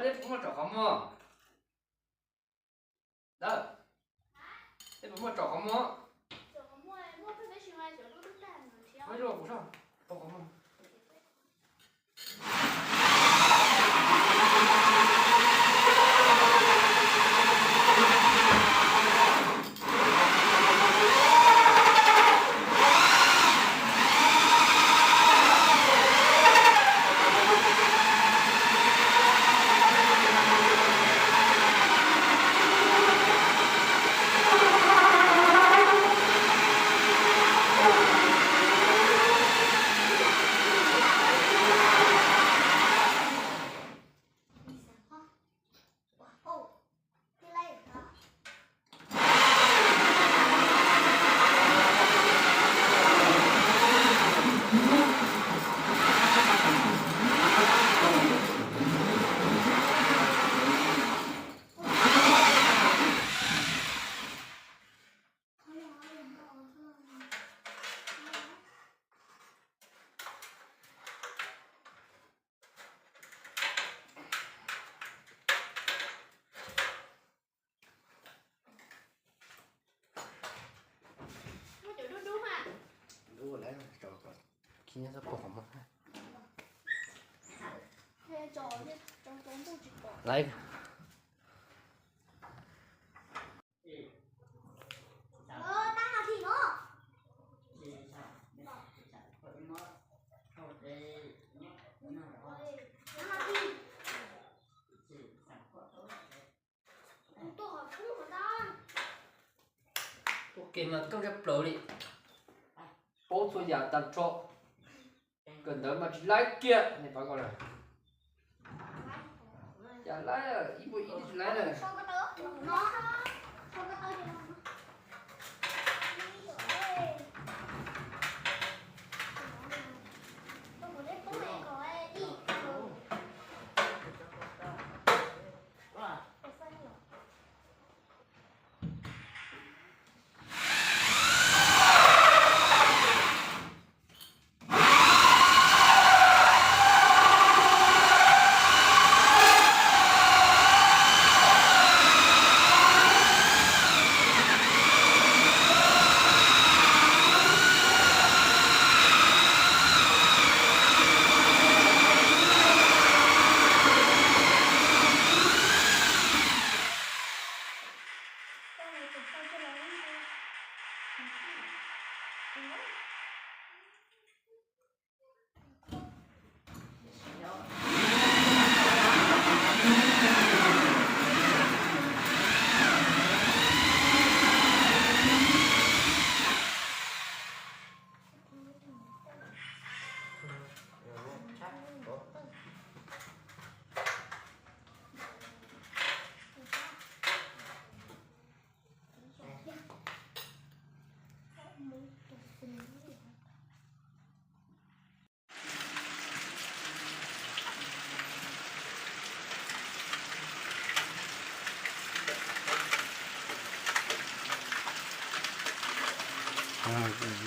Neb puas muaj tsom qhov muag? Dawb, neb puas muaj tsom qhov muag? Muab kuv, qhov muag. Laiv. Ua ke mas koj zab plaws li, paub txhua yam tag nrho, kawm ntawv mas tsis laib kiag nej pab koj lawm. Cas laib ib puas ib tsis laib na.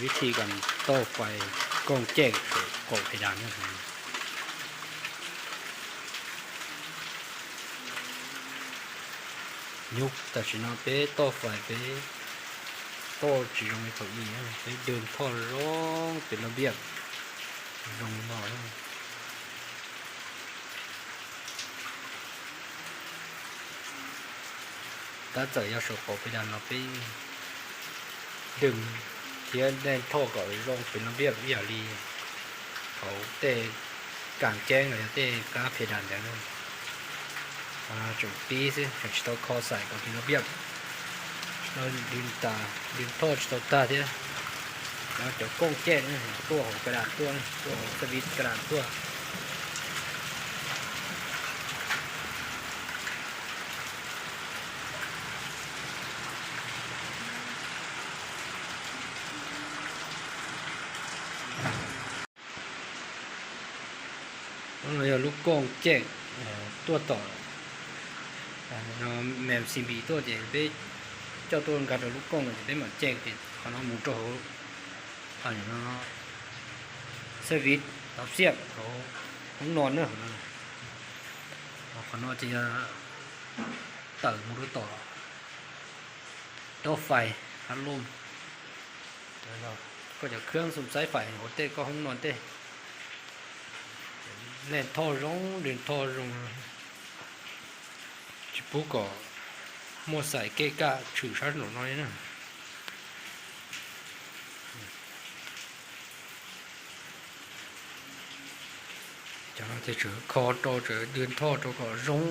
Vib thi kom toj fais kooj ceej qaum phe das. Nyuj tam sim no peb toj fais peb toj tsis zoo li thaum ub, peb dwg thoj zoo pem laj npiaj zoo no. Tab txawm yog saum qaum phe das no peb dwg thiab dej thoj kom zoo pem laj npiaj ib yam li thaum tej kas ceeb los yog tej kab phe das ntawd. Tseem pib xwb, tseem tsis tau kho xais kom pem laj npiaj, dwg tas, dwg thoj tsis tau tag thiab. Cov kooj ceej tuaj hauv kas das tuaj, tuaj hauv xab viv kas das tuaj. No yog lub kooj ceej tuaj tom, no, mem xi npis tuaj ces peb coj tuaj nkag rau lub kooj no ces peb mam ceej ces qhov no mus rau hauv, no, xab viv tov xiaj hauv, hauv no na, hauv no. Qhov no ces yog tawm mus rau tom dob fais, hab loj. Koj cov khab xum xaiv fais ua tej koj hoob no tej. Leej thoj zoo, leej thoj zoo, tsis pub kom muaj xais kej kaj tshwm sab nraum no li na. Cov no ces tseem kho rau, tseem dwb thoj rau kom zoo.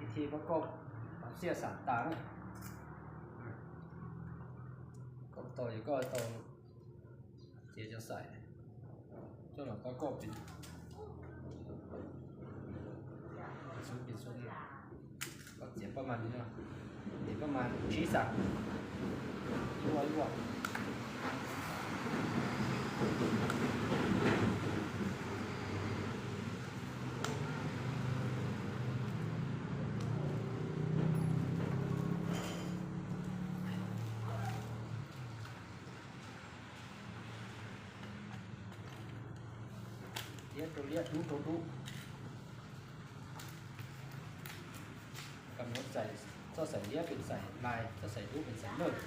Ib thib pab koj tau xiaj xam tas na. Koj tau, yog koj tau ces cov xaim coj los pab koj pis xub pis xub, koj txiav paj mas li no, txiav paj mas tsib xam, ua ua. Liab rau liab, dub rau dub. Txoj xaim liab pem xaim lais, txoj xaim dub pem xaim lawj.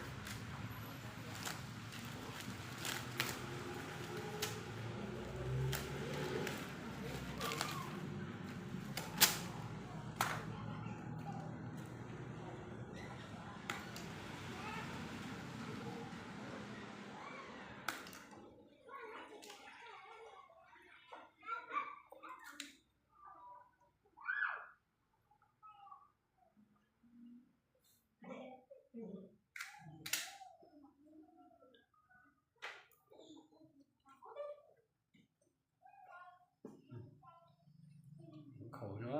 Khaum no,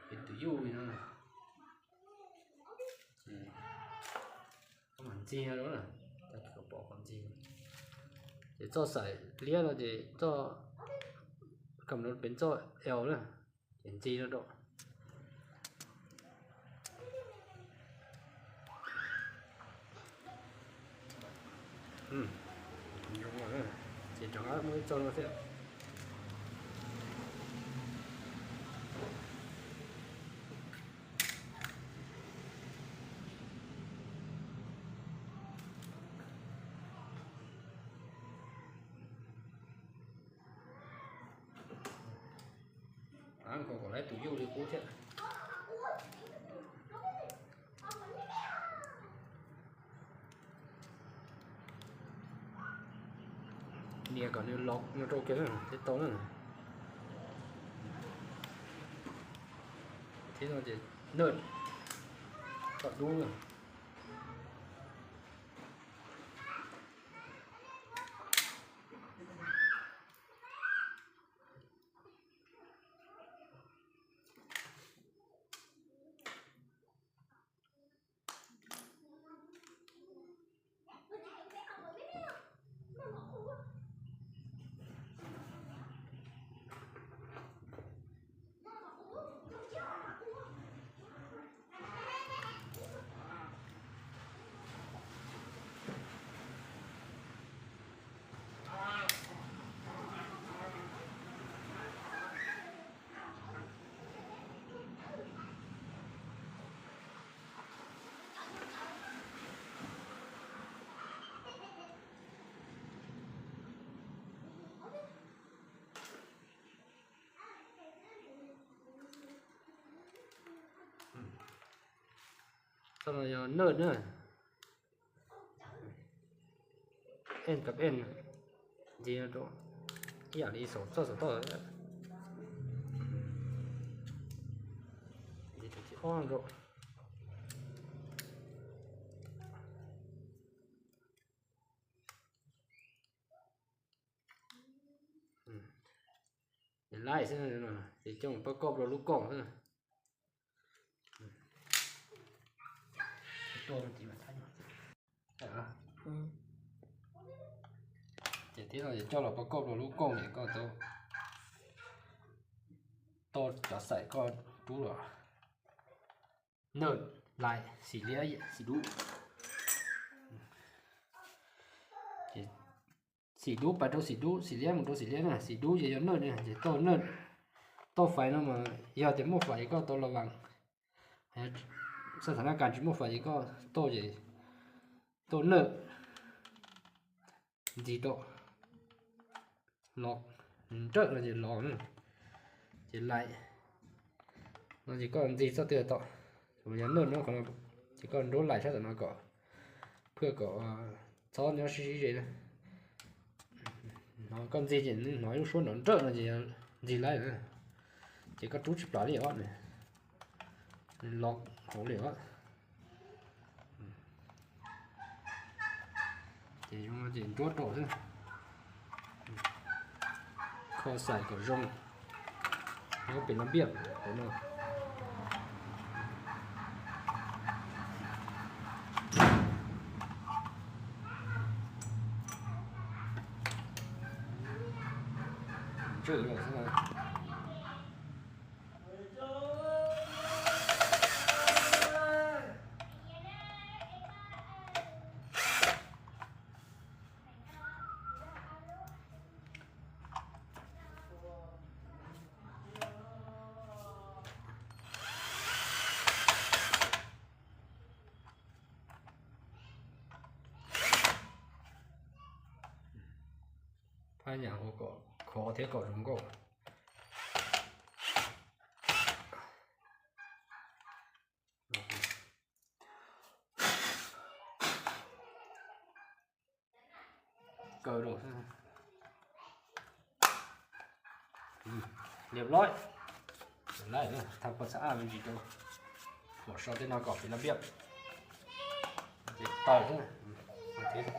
pem tus yuj li no. Ces koj mam ntxig no, koj pom qhov ntxig. Ces txoj xaim liab no ces txoj Kom nws pem txoj L na, ces ntxig no rau. Ces rov qab muaj ib txoj no thiab. Kom kom lawv tus yuj li qub thiab. Nias kom nws los no rau kiag thiaj tau na. Thiab no ces naj kom dub na. Txoj no yog naj na. N cov N, ntxig rau ib yam li xaum txoj xaum toj. Ntxig tus thib ob rau. Ces laib xwb, ces coj mus pab koj rau lub koom xwb. Ces tib no ces coj los pab koj rau lub koom ces koj tau, tau cov xaim koj rub los. Naj, laim, xim liab, xim dub. Ces xim dub pais rau xim dub, xim liab mus rau xim liab na, xim dub ces yog naj na, ces tauj naj, tauj fais no mas yog tias muaj fais koj tau los vas, xab thav naj kas tsis muaj fais ces koj tauj ces tauj naj ntxig rau los, nrawm no ces los na, ces laim no ces koj ntxig txoj twg tau, yog naj no qhov no ces koj nruab laim sab tom no kom, phaj kom txhob nyob sib sib ze na. Hnov koj ntxig ces hnov lub suab nrov nrawm no ces yog ntxig laib na, ces koj rub tsis plam li os, los hauv li os. Ces zoo no ces nruab rau xwb, kho xaim kom zoo, nyob pem laj npiaj hauv no. Ntswj lawm xwb na. Phaj nyam ua kom khov thiab kom zoo nkauj. Kaw rau. Liam loj. Thaj poj xav aj me ntsis rau. Kom so tej no kom pem laj npiaj. Ces taw xwb.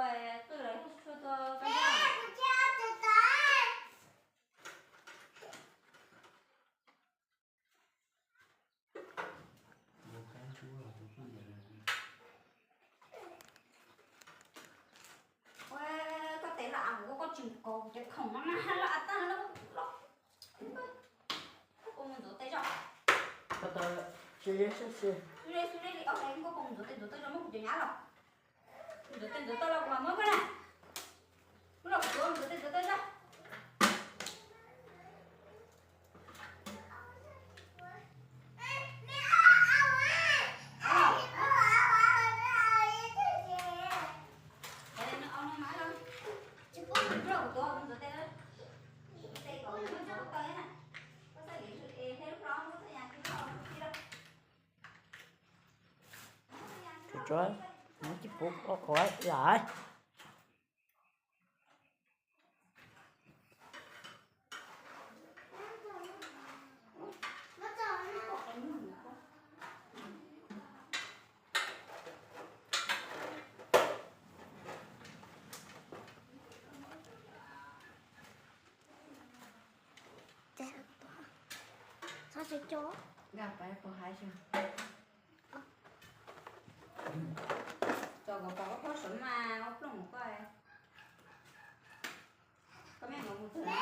Twb los tshua tua. Koj tes los av mus, koj tsis kaus cov khoom no na, los av tag los. Koj mus ntxuav tes zog. Xub zeb xub zeb li, koj mus ntxuav tes ntxuav taw zog, muab kuv cov nyab los. Ntxuav tes ntxuav taw los kuv mam muab koj na. Muab los kuv tuav, ntxuav tes ntxuav taw zog. Tsuav, tsuav, tsis pub ua qhuav lawm. Txhob txwm co. Txog kom pom ua phob sawv mas ua plooj mus koj. Koj mej mus mus twg na?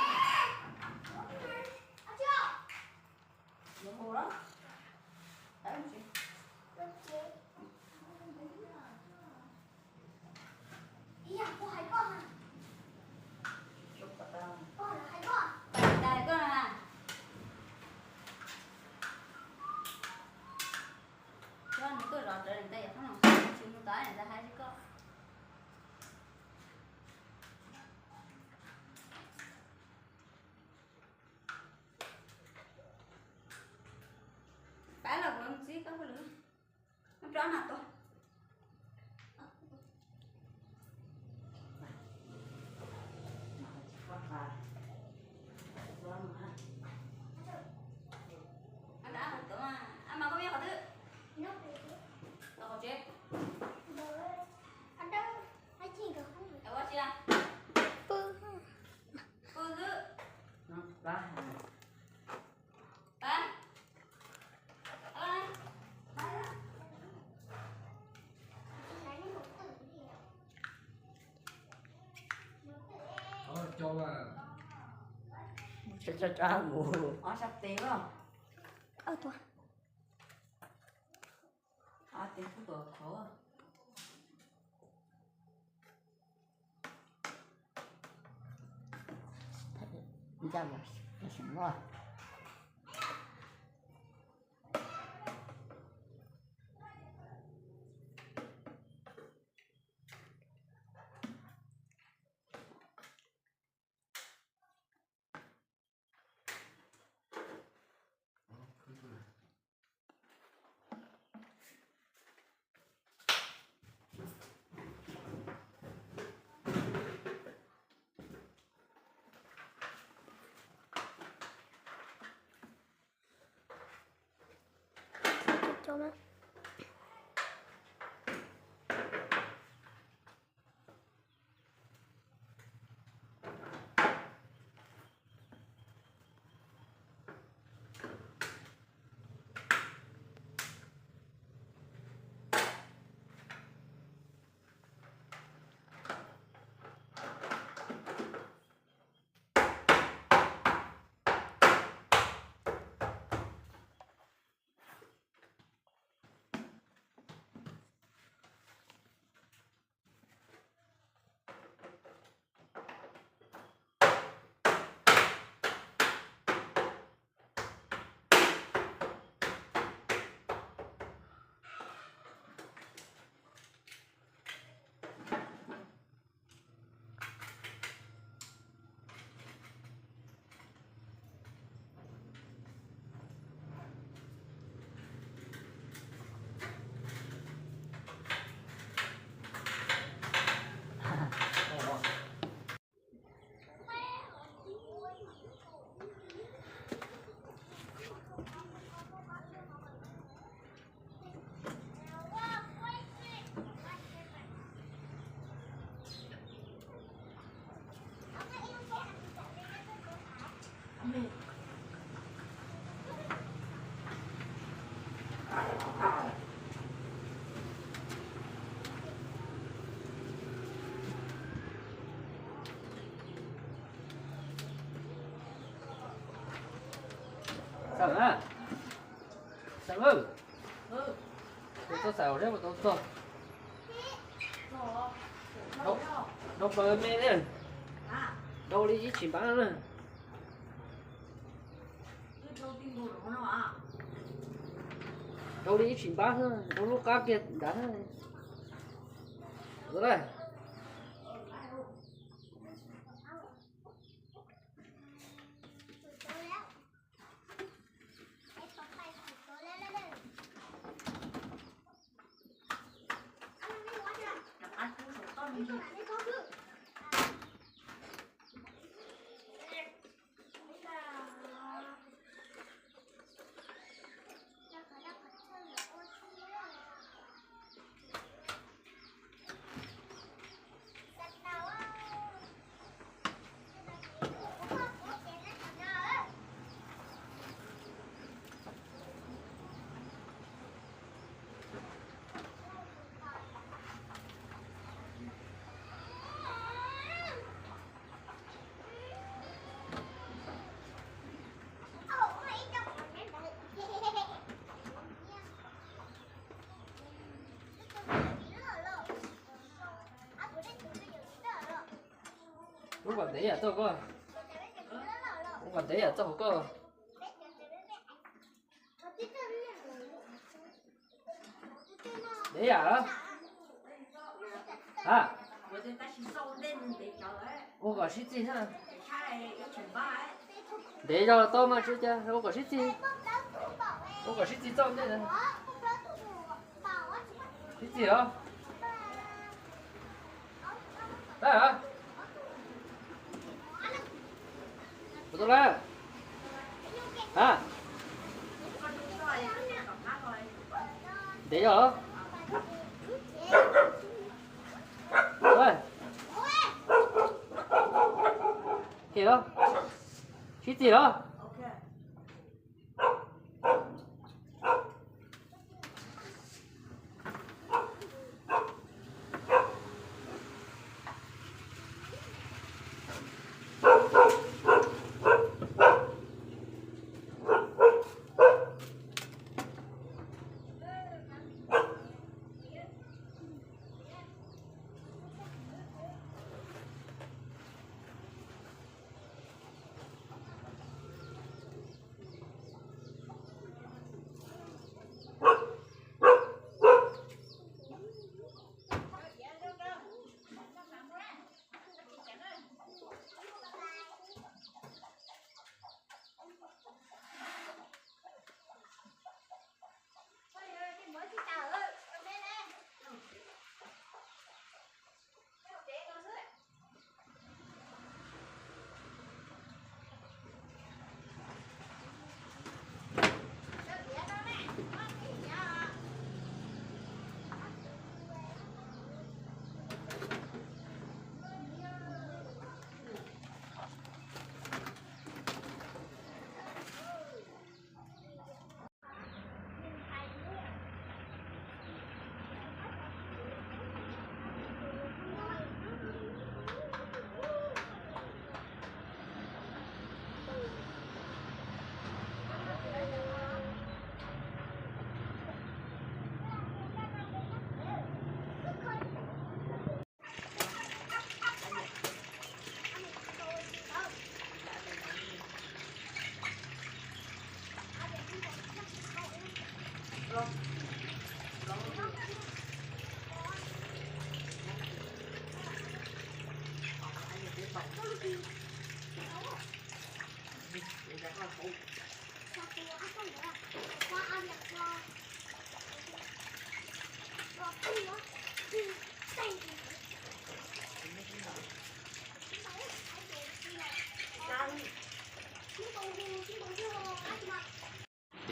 Mus hu los. Koj nws tuaj zov rawv nws ntag, yog qhov no tsis mus tod nws ntag hais li koj. Pab los kuv mus txib koj hauj lwm. Muab rab no tuaj. Ab mas koj me qhov twg? Qhov tsev. Ua tsi? Pw xwb. Pab. Tsa tsa mus. Ob sab tes los. Ob tes kuj tuav qhauv. Xav na, xav lawm, kuv txog xav ua zeb puas tau txog, nrau plaws me li, nrau li ib tsis npab na, nrau li ib tsis npab, nrau lub qab kiag nrad. Ub, kom ntev yam txog koj, ub, kom ntev yam txog hauv koj. Ntev yam. Ha, ua kom sib txig na. Ntev zog tau mas tsis ua cas, ua kom sib txig. Ua kom sib txig txoj ntej na. Sib txig os. Tau lawm. Ha, ntev zog. Sib txig los.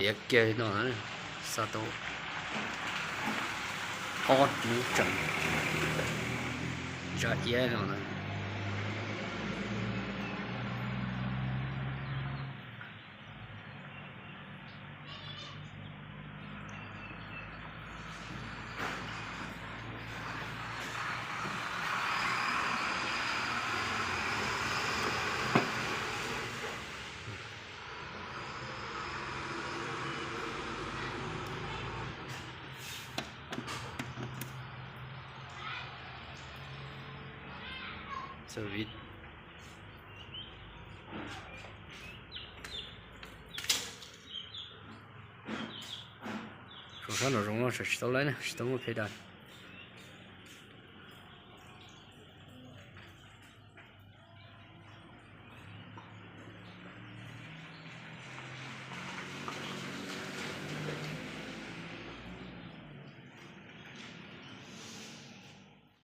Iav kiag no, xa tau ob hnub tseem ntsa iab no na. Sab nraum zoov no tsis tau laib na, tsis tau muaj phe da.